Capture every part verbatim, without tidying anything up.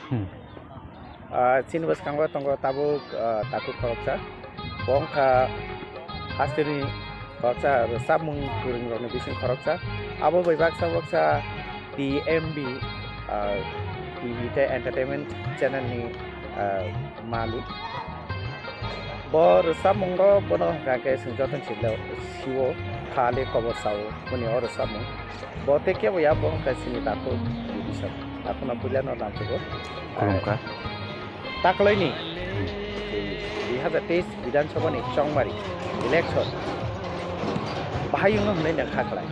Hmm. Ah, chini bwskango tongo tabuk, ah, takhuk khoroksa. Bo wngkha hasteni khoroksa rwchapmung kwrwng rokni bising khoroksa. Abo bai baksa baksa T M B, ah, T V tei entertainment channel ni, ah, malik. Bo rwchapmung rok bono hwnkha khe chwng joto ni sibla-, siwo, phali kobor sao boni o rwchapmung. Bo tei kebo ya bo hwnkha chini takhuk Bibisok. Takhukno puila no lamsugo. Khulumkha. Taklaini Hmm. dui hazar teis Bidhan Sabha ni chongmari election bahai wngno hwnwi nang kha khlai.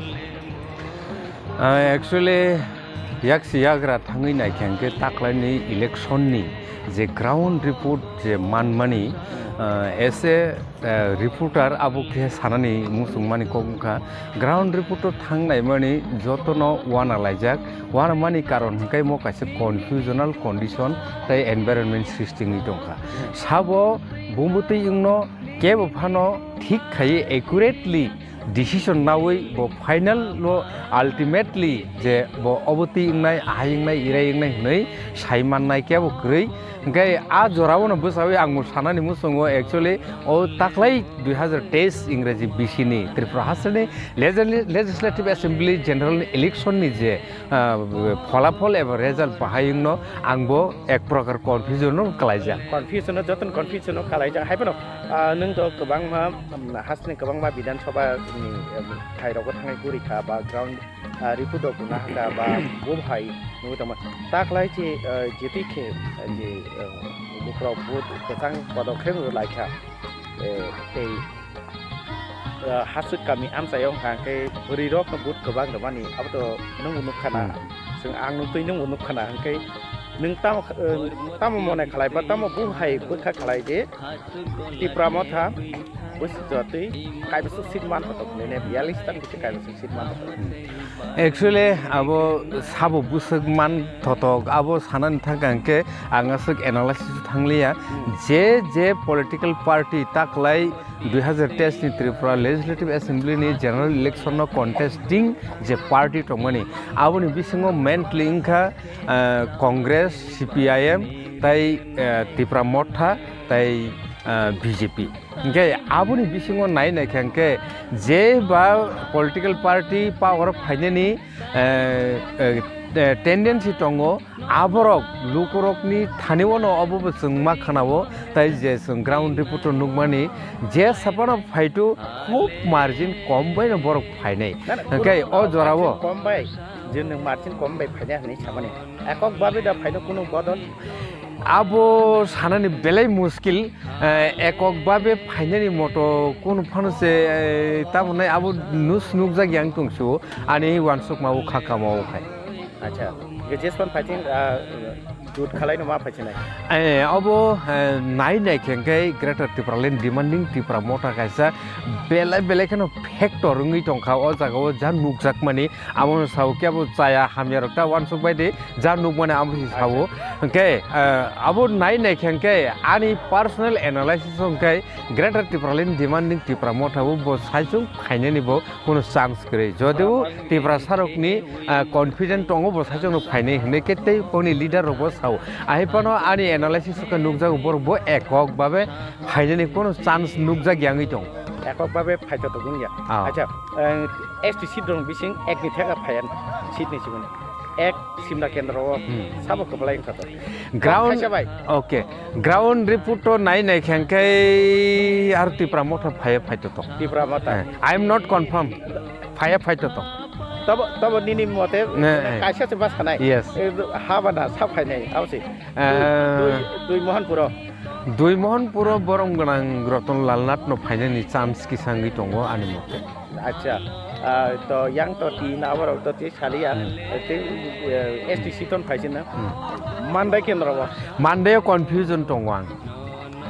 Ah, actually, yaksi yagra thangwi naikha hwnkhe taklaini election ni je ground report je manmani, ah, as a, ah, reporter abo khe sanani muchungmani kok wngkha. Ground report o thang naimani jotono uanalaijak, uanamani karon hwnkhe mo kaisa confusional condition tei environment srishti wngwi tongkha. Sabo bumbutwi wngno kebo phano thik khaiwi accurately decision nawi bo final o ultimately je bo obo twi wngnai, ahai wngnai, irai wngnai hwnwi sai mannai kebo kwrwi. Hwnkhe a jorao no bwchawi ang bo sanani muchungo actually o taklai dui hazar teis Ingreji bisini Tripura hasteni legis-, Legislative Assembly General Election ni je ah, pholapol eba result bahai wngno ang bo ek prokar confusion no kalaijak. Confusion no, joto no confusion no kalaijak. Hai phano, ah, nwng to kwbangma, um, hasteni kwbangma Bidhan Sabha ni, um, thai rogo thangai guri kha ba ground, ah, report rok guna kha ba bo hai nugwi tongma. Taklai che, ah, jetwi khe, ah, je, ah, bukrok vote kwchang kodokrem rw lai kha. Eh, tei, eh, haswk kami amchaio wngkha hwnkhe bwrwirokno vote kwbang rwmani, aboto nwngbo nukha na, Hmm. chwng ang nuktwi nwngbo nukha na, hwnkhe nwng tamo, eh, tamo mone khlai ba tamo buhai bwkha khlai je Tipra Motha bwswk jotwi kaibwswk seat manthotok hinwi ne biyalish ta kisa kaibwswk seat manthotok. Actually, abo sabo bwswk man thotok, abo sanani thangkha hwnkhe ang aswk analysis thangliya. Hmm. Je je political party taklai dui hazar teis ni Tripura Legislative Assembly ni general election no contesting je party tongmani, aboni bisingo mainly wngkha, ah, Congress, C P I M, tai, ah, Tipra Motha, tai, ah, B J P. Hwnkhe aboni bisingo nai naikha hwnkhe je ba political party power o phainani, eh, eh, eh, tendency tongo, aborok lukurokni thani-o no obo bo chwng ma khana-o, tai je chwng ground report o nukmani je saphano phaito khub margin kom bai no borok phainai. Na, na, hwnkhe o jorao margin kom bai, je nwng margin kom bai phainai hwnwi samani. Ekok babe da phaino kunu bodol? Abo sanani belai muskil, eh, ekok babe phainani moto kunu phano se, eh, tamo nai abo nus nukjak yang tongsu, ani wansukma o kha kama o khai. Acha, je jeswan phaiting, ah, jut khalai no ma phaisinai? Eh, abo, eh, nai nai khe hwnkhe Greater Tipraland demanding Tipra Motha kaisa belai belai kheno factor wngwi tongkha o jaga o ja nukjakmani. Amo no sao kebo chaya hamya rok ta wansuk bai di, ja nukmani amo se sao. Acha. Hwnkhe, eh, abo nai nai khe hwnkhe ani personal analysis hwnkhe Greater Tipraland demanding Tipra Motha bo, bo saichung phainani bo kuno chance kwrwi. Jodi o Tiprasa rokni, eh, confident tongo bo saichung no phainai hwnwi khe tei boni leader rok bo sao. Ahai phano ani analysis hwnkhe nukjago borok bo ekok babe phainani kuno chance nukjak yangwi tong. Ekok babe phaito tongmung ya. Ah. Acha, eh, S T seat rok bising ek ni theka phaiya seat ni siboni. Ek Simla kendro o Hmm. sabo kwplai wngkha to. Ground, Kaisa bai. Okay. Ground report to nai nai khe hwnkhe aro Tipra Motha phaiya phaito tong. Tipra Motha. Eh, I am not confirm. Phaiya phaito tong. Tabo, tabo nini mote Ne, eh. kaisa se ba sanai. Yes. Eh, ha bana sa phainai, abo se. Eh. Dui, dui, dui Mohanpuro. Dui Mohanpuro borom gwnang Ratan Lal Nath no phainani chance kisa wngwi tongo ani mote. Acha, ah, to yang to tin aborok to tei saliya, Hmm. tei, eh, S T seat on phaisina. Hmm. Mandai kendro o. Mandai o confusion tongo ang.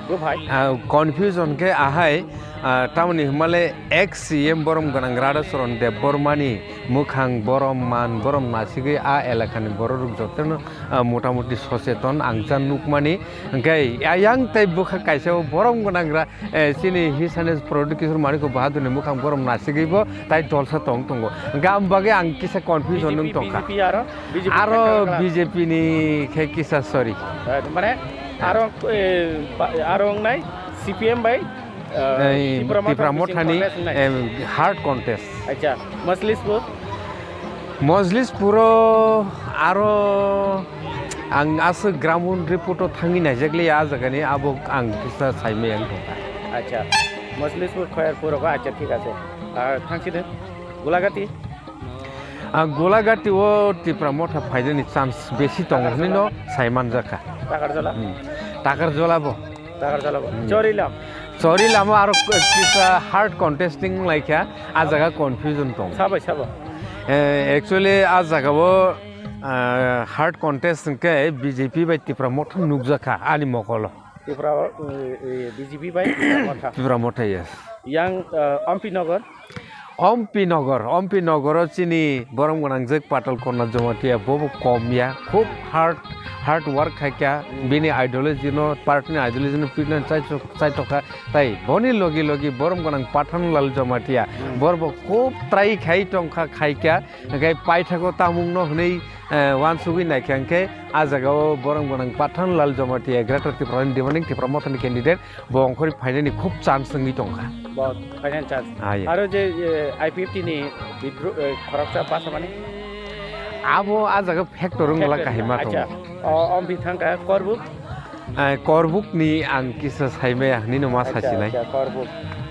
Bo bhai? Ah, confusion khe ahai, Ah, tamoni hwnmale ex C M borom gwnang Radhacharan Debbarmani mwkhang borom man borom nasigwi a elakani bororok jotono, ah, motamuti socheton ang cha nukmani. Hwnkhe ayang tei bwkha kaisa o borom gwnang ra, eh, chini His Highness Pradyut Kishore Manikya Bahadurni mwkhang borom nasigwibo tai dolsa tong tongo. Hwnkhe ang bagwi ang kisa confusion wng tongkha. B J P aro? B J P aro khe B J P ni khe kisa sorry. Eh, mane aro, eh, ba-, aro wngnai C P M bai, eh, Ei, Tipra Motha Tipra bising Mothani, contest wngnai. Em, hard contest. Acha, Majlispur? Majlispuro aro ang aswk ground report o thangwi naijakliya, a jagani abo ang kisa saimaya wng tongkha. Acha, Majlispur, Khoyerpur, acha, thik ache. Ar thangsi de, Golagati? Ah, Golagati o Tipra Motha phainani chance besi tongo hwnwi no sai manjakha. Takarjala? Hmm. Takarjala bo. Takarjala bo. Hmm. Chorilam? Chorilam o aro kisa hard contesting wnglaikha, a jaga confusion tongo. Sabai, sabo? Eh, actually, a jaga o, ah, hard contest hwnkhe B J P bai Tipra Motha nukjakha ani mokolo. Tipra, eh, eh, B J P bai Tipra Motha. Tipra Motha, yes. Yang, eh, Ompi Nagar? Ompi Nagar, Ompi Nagar o chini borom gwnang jek Patal Konna Jamatia, bobo kom ya, khub hard, hard work khaikha, hmm, bini ideology no, party ni ideology no, pitna chai chok-, chai tokha, tai boni logi logi borom gwnang Pathan Lal Jamatia, hmm, borbo khub try khai tongkha, khaikha, hwnkhe paithago tamung no hwnwi, eh, wansugwi naikha, hwnkhe a jaga o borom gwnang Pathan Lal Jamatia, Greater Tipraland Demanding Tipra Mothani candidate, bo ongkhorwi phainani khub chance wngwi tongkha. Bo phainani chance. Ah, yeah. Aro je, eh, I P F T ni bidro-, eh, khoroksa basa mani? Abo a jaga factor wngla. Factor, kahima tongo. Acha. O, Ompi thangkha Korbuk? Eh, Korbuk ni ang kisa saimaya hwnwi no ma sachinai. Acha, acha, Korbuk.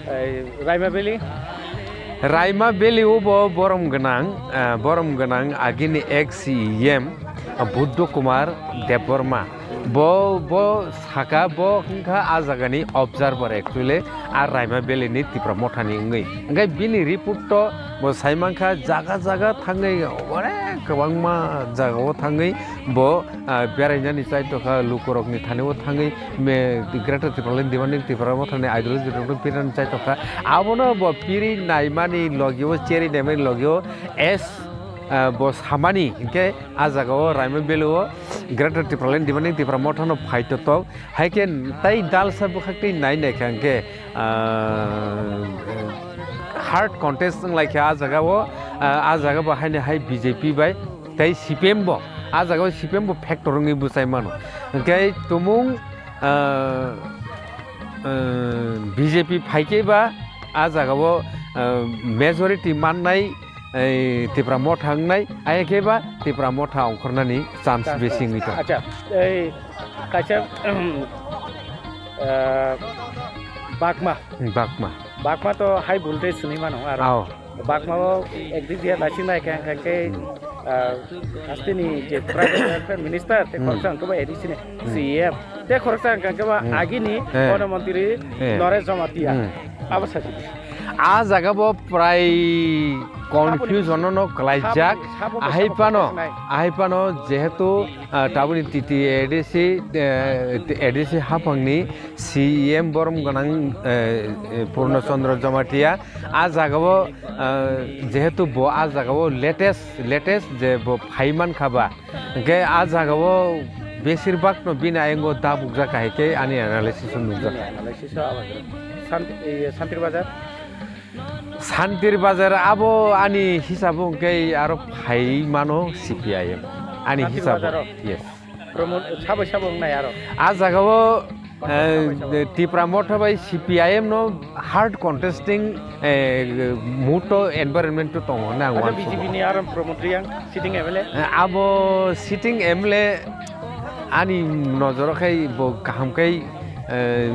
Eh, Raima Valley? Raima Valley o bo borom gwnang, eh, borom gwnang agini ex C E M, eh, Buddha Kumar Debbarma. Bo, bo saka, bo wngkha a jagani observer actually, a Raima Valley ni Tipra Mothani wngwi. Hwnkhe bini report to bo saimankha, jaga jaga thangwi, onek kwbangma jagao thangwi bo, ah, berainani chai tokha, lukurokni thani-o thangwi, me, Greater Tipraland Demanding Tipra Mothani ideology rokno pirani chai tokha. Abono bo piri naimani logio, cheri naimani logio, S, ah, bo samani, hwnkhe a jagao Raima Valley o Greater Tipraland Demanding Tipra Mothano phai totok, hai khe tai dalsa bwkhak tei nai naikha hwnkhe, ah, hard contest wnglaikha a jagao, ah, a jaga bo haino hai B J P bai tei C P M bo, a jagao C P M bo factor wngwi bwchai mano. Hwnkhe tumung, ah, ah, B J P phaikhe ba a jagao, ah, majority mannai, ei, Tipra Motha wngnai, ayakhe ba Tipra Motha ongkhornani chance besi wngwi tongo. Acha, ei, kaisa, ah, Bakma. Bakma. Bakma to high voltage swnwi mano aro. Ao. Bakma o ekdik dia naising nai khe, khe, khe, ah, hasteni je private welfare minister, te khoroksa wngkhe ba A D C ni C E M. Te khoroksa wngkha khe ba agini bono montri Naresh Jamatia. Abo sachi. A jaga bo prai confusion no klaijak. Ahai pano, ahai pano jehetu, ah, tabuni T T A D C, eh, A D C haphangni C E M borom gwnang, eh, eh, Purno Chandra Jamatia. A jagao, ah, jehetu bo a jagao latest, latest je bo phai mankha ba, hwnkhe a jagao besir bak no bini ayang o dabukjak hai khe ani analysis o nukjak. Analysis o abo Santi, eh, Santir Bazar? Santir Bazar abo ani hisabo hwnkhe aro phai mano C P I M. Ani hisabo. Santir Bazar o? Yes. Promote, sabo sabo wngnai aro? A jagao, eh, Tipra Motha bai C P I M no hard contesting, eh, muto environment to tongo na. Acha, uansukha. B J P ni aro Pramod Reang, sitting M L A? Eh, abo sitting M L A ani nojoro khai bo kaham khai, eh,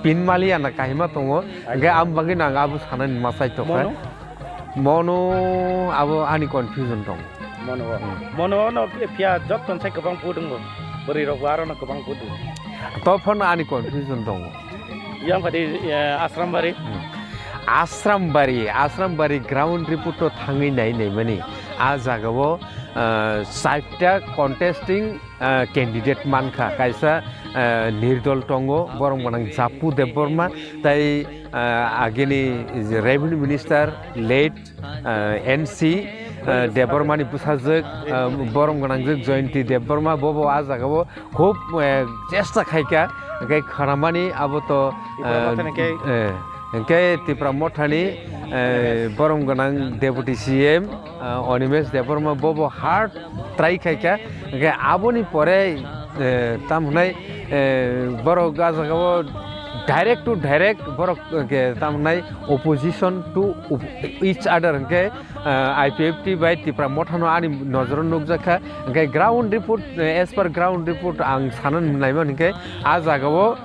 pin maliya na kahima tongo. Acha. Hwnkhe am bagwi nang abo sanani masai tongkha. Mono? Mono abo ani confusion tong. Mono o. Hmm. Mono no phiya jotton sai kwbang vote wngo. Bwrwi rok bo aro no kwbang vote wngo. Tophano ani confusion tongo. Yang phadi, eh, Asrambari. Hmm. Asrambari, Asrambari ground report o thangwi nai nai mani. A jagao, eh, chaita contesting, eh, candidate mankha. Kaisa, eh, Nirdol tongo, borom gwnang Japu Debbarma, tai ah, agini revenue minister late, ah, N C, ah, Debbarma ni bwsajwk, ah, borom gwnangjwk Jayanti Debbarma, bobo ah jagao khub, eh, chesta khaikha, hwnkhe khwnamani abo to, Tipra ah, Mothani khe eh, hwnkhe Tipra Mothani, eh, borom gwnang Deputy C M, ah, Animesh Debbarma bobo hard try khaikha, hwnkhe aboni pore, eh, tam hwnai, eh, borok ah jagao direct to direct borok, eh, tam hwnai opposition to op-, each other hwnkhe, ah, I P F T bai Tipra Mothano ani nojoro nukjakha. Hwnkhe ground report, eh, as per ground report ang sana naimani hwnkhe ah jagao,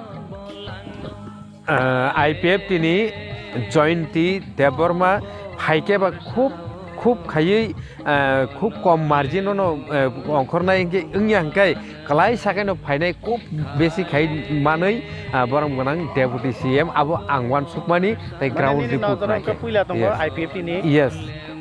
ah, I P F T ni Jayanti Debbarma phaikhe ba khub, khub khaiwi, ah, khub kom margin no, eh, ongkhornai hwnkhe wngya hwnkhe kwlai sakheno phainai khub besi khai manwi, ah, borom gwnang Deputy C M abo ang uansukmani tei ground report naikhe. Puila tongo. Yes. I P F T ni. Yes.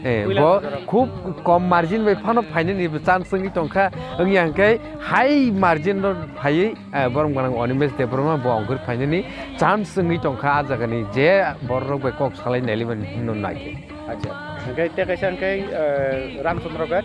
Eh, puila bo tongo. Khub kom margin bai phano phainani bo chance wngwi tongkha, wngya hwnkhe high margin no phaiwi, eh, borom gwnang Animesh Debbarma bo ongkhor phainani chance wngwi tongkha ah jagani je borok bai kok salai nailaiman hinwi naikhe. Acha, hwnkhe tei kaisa hwnkhe, eh, Ramchandra Ghat?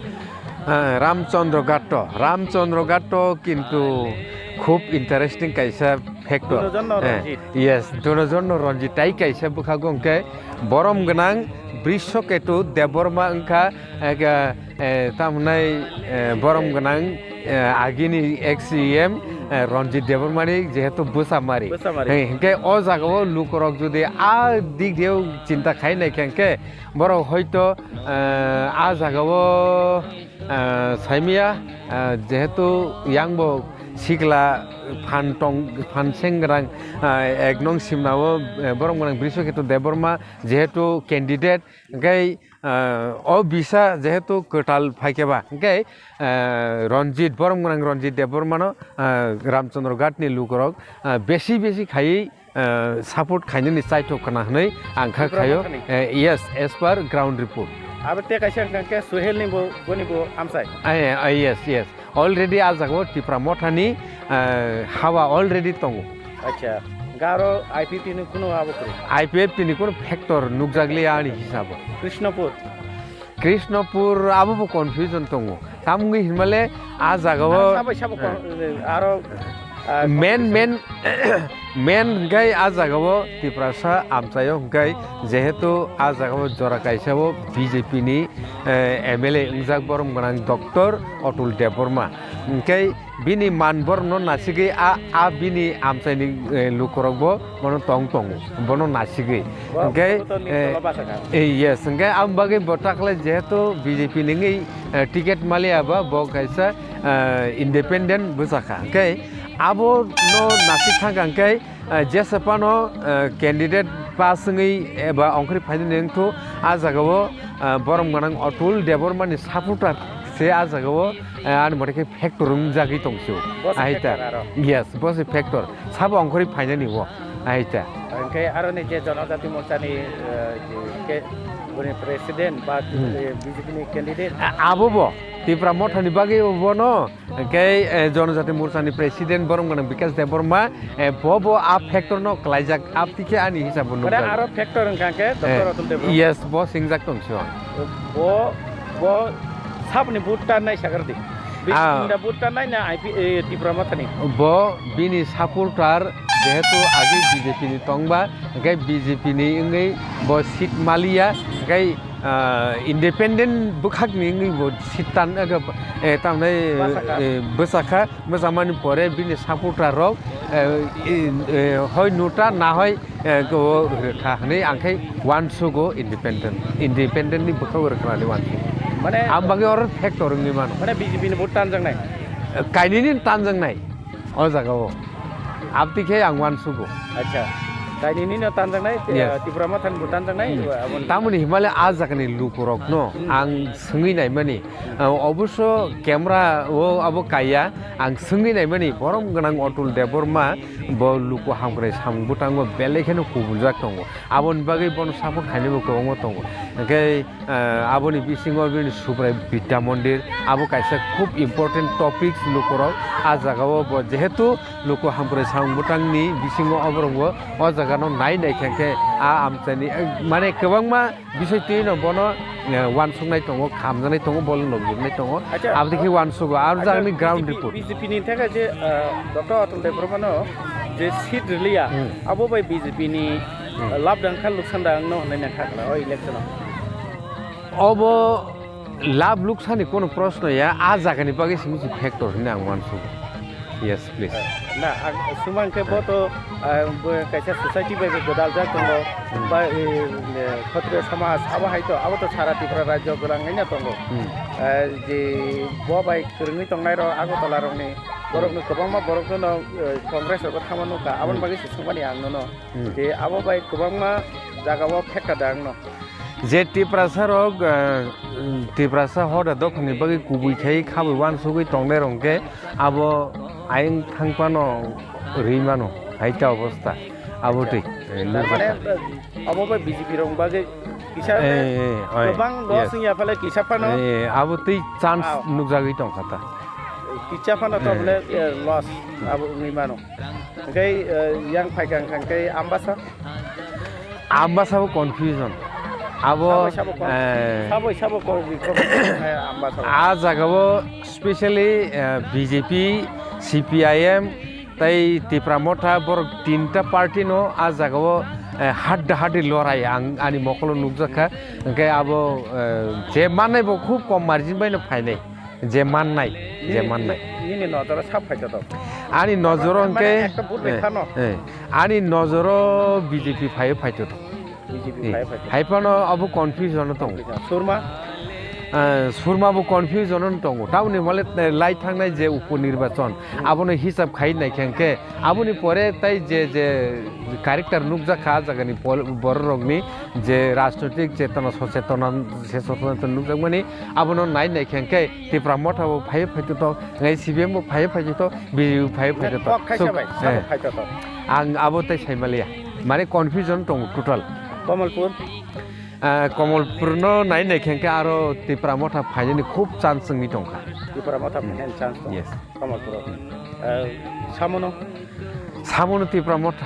Eh, Ramchandra Ghat to, Ramchandra Ghat to kintu khub interesting kaisa factor. Dunojon no, eh, Ranjit. Yes, dunojon no Ranjit tai kaisa bwkhago hwnkhe borom gwnang Brishaketu Debbarma wngkha, eh, eh, tam hwnai, eh, borom gwnang, eh, agini ex C M, eh, Ranjit Debbarmani jehetu bwsamari. Bwsamari. Eh, hwnkhe o jagao lukurok jodi a dik diyo chinta khai naikha hwnkhe, borok hoito, eh, ah jagao, eh, saimaya, eh, jehetu yangbo sikla phan tong, phan sengrang, eh, ek nong simnao, eh, borom gwnang Brishaketu Debbarma jehetu candidate, hwnkhe, eh, o bisa jehetu kwtal phaikhe ba, hwnkhe, eh, Ranjit, borom gwnang Ranjit Debbarmano, eh, Ramchandra Ghat ni lukurok, eh, besi besi khaiwi, eh, support khainani chaithok khna hwnwi ang kha Tipra khaio. Mothani? Eh, yes, as per ground report. Abo tei kaisa hwnkha khe Suhel ni bo, boni bo amchai? Eh, eh, yes, yes. Already ah jagao Tipra Mothani, eh, hawa already tongo. Acha, garo I P F T ni kunu abo kwrwi? I P F T ni kunu factor nukjakliya ani hisabo. Krishnapur? Krishnapur abo bo confusion tongo. Tamni hinmale ah jagao, ah, sabai sabo, eh, kon-, eh, aro, ah, main, confusion. Main, main hwnkhe ah jagao Tiprasa amchaio hwnkhe jehetu ah jagao jora kaisao B J P ni, eh, M L A wngjak borom gwnang Doctor Atul Debbarma. Hwnkhe bini man borokno nasigwi a, a bini amchaini, eh, lukurokbo bono tong tongo, bono nasigwi. Bo, hwnkhe, bo to ni eh, dolo basa kha. Eh, yes, hwnkhe ang bagwi bo takle jehetu B J P ni wngwi, eh, ticket maliya ba, bo kaisa, eh, independent bwsakha. Hwnkhe abo no nasik thangkha hwnkhe, eh, jesa phano, eh, candidate pass wngwi eba ongkhorwi phainani wngthu, ah jagao, eh, borom gwnang Atul Debbarma ni supporter se ah jagao, eh, ani mote khe factor wngjagwi tongsu. Bo se ahai ta factor aro. Yes, bo se factor. Sabo ongkhorwi phainani bo. Ahai ta. Hwnkhe aroni je Jonojati Morcha ni, eh, je ke, boni president ba, hmm, eh, B J P ni candidate? A-, abo bo. Tipra Motha ni bagwi bo no. Hwnkhe, eh, Jonojati Morcha ni president borom gwnang Bikash Debbarma, eh, bo bo a factor no klaijak, abtwi khe ani hisab bo nukjak. Aro factor wngkha khe Doctor Atul Debbarma. Eh, yes, bo singjak tongsu. Bo, bo saboni vote ta nai sagar di. Ah. Bini da vote ta nai na I P, eh, Tipra Motha ni. Bo bini supporter jehetu agi B J P ni tongba, hwnkhe B J P ni wngwi bo seat maliya, hwnkhe, ah, independent bwkhakni wngwi bo seat tan, eh, tamnai, bwsakha. Eh, bwsakha, bwsamani pore bini supporter rok, eh, eh, eh, hoi nota na hoi, eh, go rwkha hwnwi ang khe uansugo independent, independent ni bwkhago rwkha hwnwi uansugo. Mane ang bagwi oro factor wngwi mano. Mane B J P ni vote tanjaknai? Kainwini tanjaknai. O jaga o. Abtwi khe ang uansugo. Acha. Kainwini no tanjaknai, yes. Tipra Motha ni bo tanjaknai, hmm, aboni tamoni himale a jaga ni lukurok no, hmm, ang swngwi naimani. Ah, oboso camera o abo kaiya, ang swngwi naimani borom gwnang Atul Debbarma bo luku hamkrai samung bwtango belai kheno kubuljak tongo. Aboni bagwi bono support khainai bo kwbangma tongo. Hwnkhe, eh, aboni bisingo bini Subrai Vidya Mandir, abo kaisa khub important topics lukurok. Ah jagao bo jehetu luku hamkrai samung bwtangni bisingo oborogbo o jaga Ano nai nai khe khe a amchaini, eh, mane kwbangma bisoi twi no bono, eh, uansuknai tongo, khamjaknai tongo, bol nokjoknai tongo. Acha, aboni khe uansugo, aro acha, jagani ground report. B J P ni theke je, eh, Doctor Atul Debbarma no je seat rwliya, hmm, abo bai B J P ni, hmm, eh, labdang kha, luksan dang no hwnwi nangkha o election o. Obo lab luksani kono proshno ya, a jagani bagwi simi si factor hwnwi ang uansugo. Yes, please. Na, ang sumang khe bo to, ah, bo kaisa society bai bo gwdal jak tongo. Hmm. Ba, eh, eh, Khatriya samaj, abo hai to, abo to sara Tripura rajyo gwlang haino tongo. Hmm. Ah, je bo bai kwrwngwi tongnai rok Agartala rokni, borokno kwbangma borokno no, eh, Congress rogo thangma nukha. Aboni, hmm, bagwi se sumani ang nono. Hmm. Je abo bai kwbangma jagao phekta da ang no. Je Tiprasa rok, eh, Tiprasa hoda dophani bagwi kubui khai khabui uansugwi tongnai rok khe abo ayang thang phano rwi mano, hai ta obostha. Abo, acha, thik, eh, tar mane, nukjakha. Eh, abo bai B J P rok bagwi kisa, eh, eh, oi, kwbang loss, yes, wngya phale kisa phano. Eh, abo twi chance, ah, nukjagwi tongkha ta. Kisa phano to, eh, bole, eh, loss abo wngwi mano. Hwnkhe, eh, yang phaikha hwnkhe Ambasa? Ambasa bo confusion. Abo, sabo, sabo con-, eh, sabo, sabo con-, con-, eh, Ambasa. A jagao specially, eh, B J P, C P I M, tai Tipra Motha, borok tinta party no a jagao, eh, hadda haddi lorai ang ani mokolo nukjakha. Hwnkhe abo, eh, je mannai bo khub kom margin bai no phainai. Je mannai, je mannai. Nini, nini nojoro sa phaithothok. Ani nojoro hwnkhe, mane ekta vote bai, eh, phano, eh, ani nojoro B J P phaiwi phaithothok. B J P, eh, phaiwi phaithothok. Hai phano abo confusion o tongo. Surma? Eh, Surma bo confusion o tongo. Tamoni hwnle, eh, lai thangnai je upo nirbachon, hmm, abono hisab khai nai khe hwnkhe, aboni pore tai je, je character nukjakha a jagani pol-, bororokni je rajnoitik chetona, sochetona, se sochetona nukjakmani, abono nai nai khe hwnkhe Tipra Motha bo phaiwi phaithothok, hwnkhe C P M bo phaiwi phaithothok, B J P bo phaiwi phaithothok. Kok khaisa bai, sabo, eh, phaithothok. Ang abo tei saimaliya. Mane confusion tongo total. Kamalpur? Ah, Kamalpur no nai nai khe hwnkhe aro Tipra Motha phainani khub chance wngwi tongkha. Tipra Motha, hmm, phainani chance tongo. Yes. Kamalpur o. Eh, samono? Samono Tipra Motha.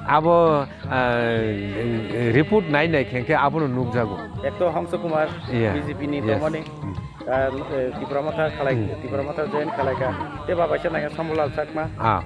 Abo, ah, report nai nai khe hwnkhe abono nukjago. Ek to Hongso Kumar, yeah, B J P ni, yes, tongmani. Hmm. Ah, eh, Tipra Motha khalai, hmm, Tipra Motha join khalaikha. Tei ba baisa nai khe Sambulal Chakma. Ah.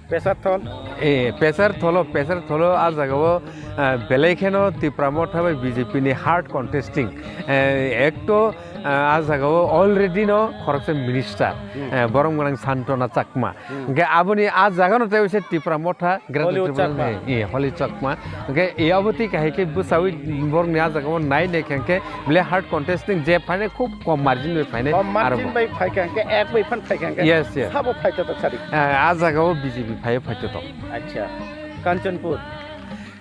Pesar Thol? Eh, Pesar Tholo, Pesar Tholo a jagao, ah, belai kheno Tipra Motha bai B J P ni hard contesting. Eh, ek to, ah, a jagao already no khoroksa minister, hmm, eh, borom gwnang Santona Chakma. Hmm. Hwnkhe aboni a jagano tei waisa Tipra Motha, Greater Hollywood Tripura Chakma. Eh, eh, Hollywood Chakma. Hwnkhe e abo twi kahai khe bwsaui borokni a jagao nai nai khe hwnkhe bele hard contesting je phainai khub kom margin bai phainai. Kom margin bai phaikha hwnkhe, ek bai phan phaikha hwnkhe. Yes, yes. Sabo phaithothok sadi. Eh, a jagao B J P phaiwi phaithothok. Acha. Kanchanpur?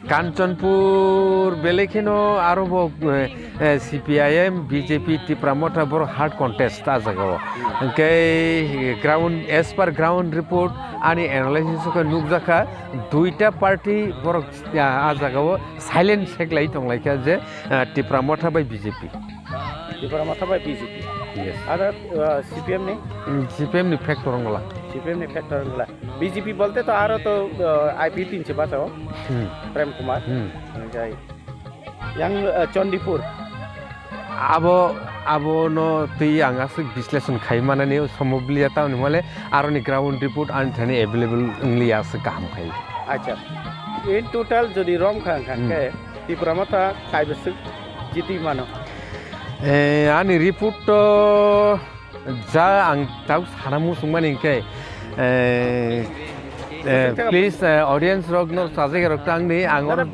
Kanchanpur belai kheno aro bo, eh, eh, C P I M, B J P, Tipra Motha borok hard contest a jagao. Hmm. Hwnkhe ground, as per ground report ani analysis o khe nukjakha duita party borok, ah, a jagao silent seklai tonglaikha je, ah, Tipra Motha bai B J P. Tipra Motha bai B J P. Yes. Ada, uh, C P M ni? Mm, C P M ni factor wngla. C P M ni factor wngla. B J P bolte to aro to, uh, I P tin se bachao. Hmm. Prem Kumar. Hmm. Jai. Yang, uh, Chandipur. Abo, abo no twi ang aswk bisleshon khai manani somoboliya tamni hwnle aroni ground report ani thani available wngliya aswk kaham khai. Acha. In total jodi rom kha, hmm, khe Tipra Motha kaibaswk jiti mano? Eh, ani report to ja ang tau sana muchungmani hwnkhe, eh, eh, please, eh, audience rok no sajai rok tang di, ang oro,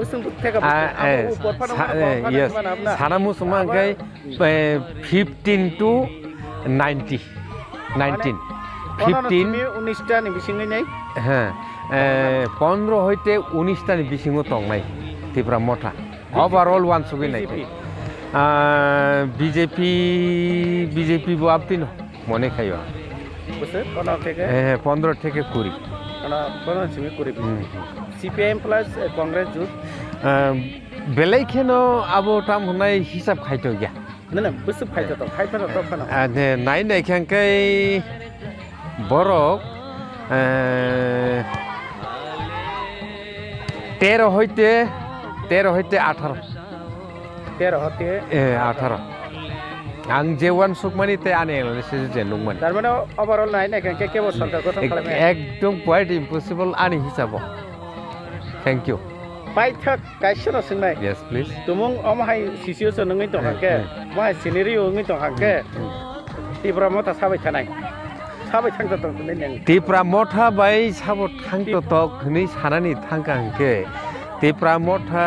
ah, eh, yes, sana muchungma hwnkhe, eh, fifteen to ninety, nineteen, fifteen, unis ta ni bisingo nei? He, eh, pondro hoite unis ta ni bisingo tongnai Tipra Motha. Overall wansugwi nai khe. B J P. Ah, B J P, B J P bo abtino mone khaio. Bwswk kono theke? Eh, pondro theke kuri. Kono, kono simi kuri. Hmm. C P I M plus, eh, Congress jut? Ah, belai kheno abo tam hwnai hisab khaito ya. Nene, bwswk phaito to, khai phano to phano. Ah, ne, nai nai khe hwnkhe borok, eh, Tero hoite, tero hoite atharo. Tero hoite? Eh, atharo. Ang je uansukmani tei ani analysis je nukmani. Tar mane overall nai nai khe kebo sorkar gothon ek-, khlaimaya? Ekdom quite impossible ani hisabo. Thank you. Paithak kaisa no swngnai. Yes, please. Tumung omo hai situation wngwi tong hwnkhe, hmm, omo hai scenario wngwi tong hwnkhe, hmm, hmm. Tipra Motha sabai thanai. Sabai thang to tong hwnwi nang. Tipra Motha bai sabo thang to tok hwnwi sanani thangkha hwnkhe Tipra Motha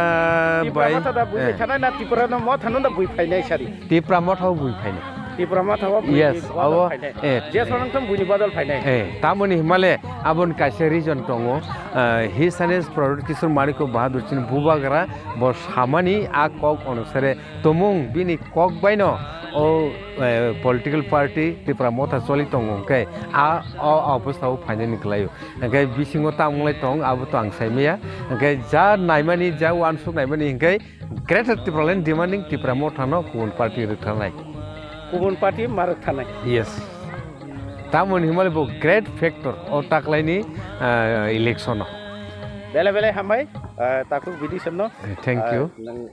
Tipra bai, Motha da bui eh. Thanai na Tipra no Motha no da bui phainai sari. Tipra Motha o bui phainai. Tipra Motha o bui, yes, bui bodol abo, phainai. Eh, je eh. Sonong tong bui ni bodol phainai. Eh, tamoni himale abon kaisa reason tongo. Ah, His Highness Pradyut Kishore Manikya Bahadur chini bubagra bo samani a kok onusare tomung bini kok baino o, eh, political party Tipra Motha choli tongo hwnkhe a o obostha o phainani kwlaio. Hwnkhe bisingo tamo wnglaitong abo to ang saimaya. Hwnkhe ja naimani, ja uansuk naimani hwnkhe Greater Tipraland demanding Tipra Motha no kubun party rwktharnai. Kubun party ma rwktharnai. Yes. Tamoni himale bo great factor o taklaini, ah, election o. Belai belai hambai, ah, takhuk bidisonno. Thank you. Ah, nang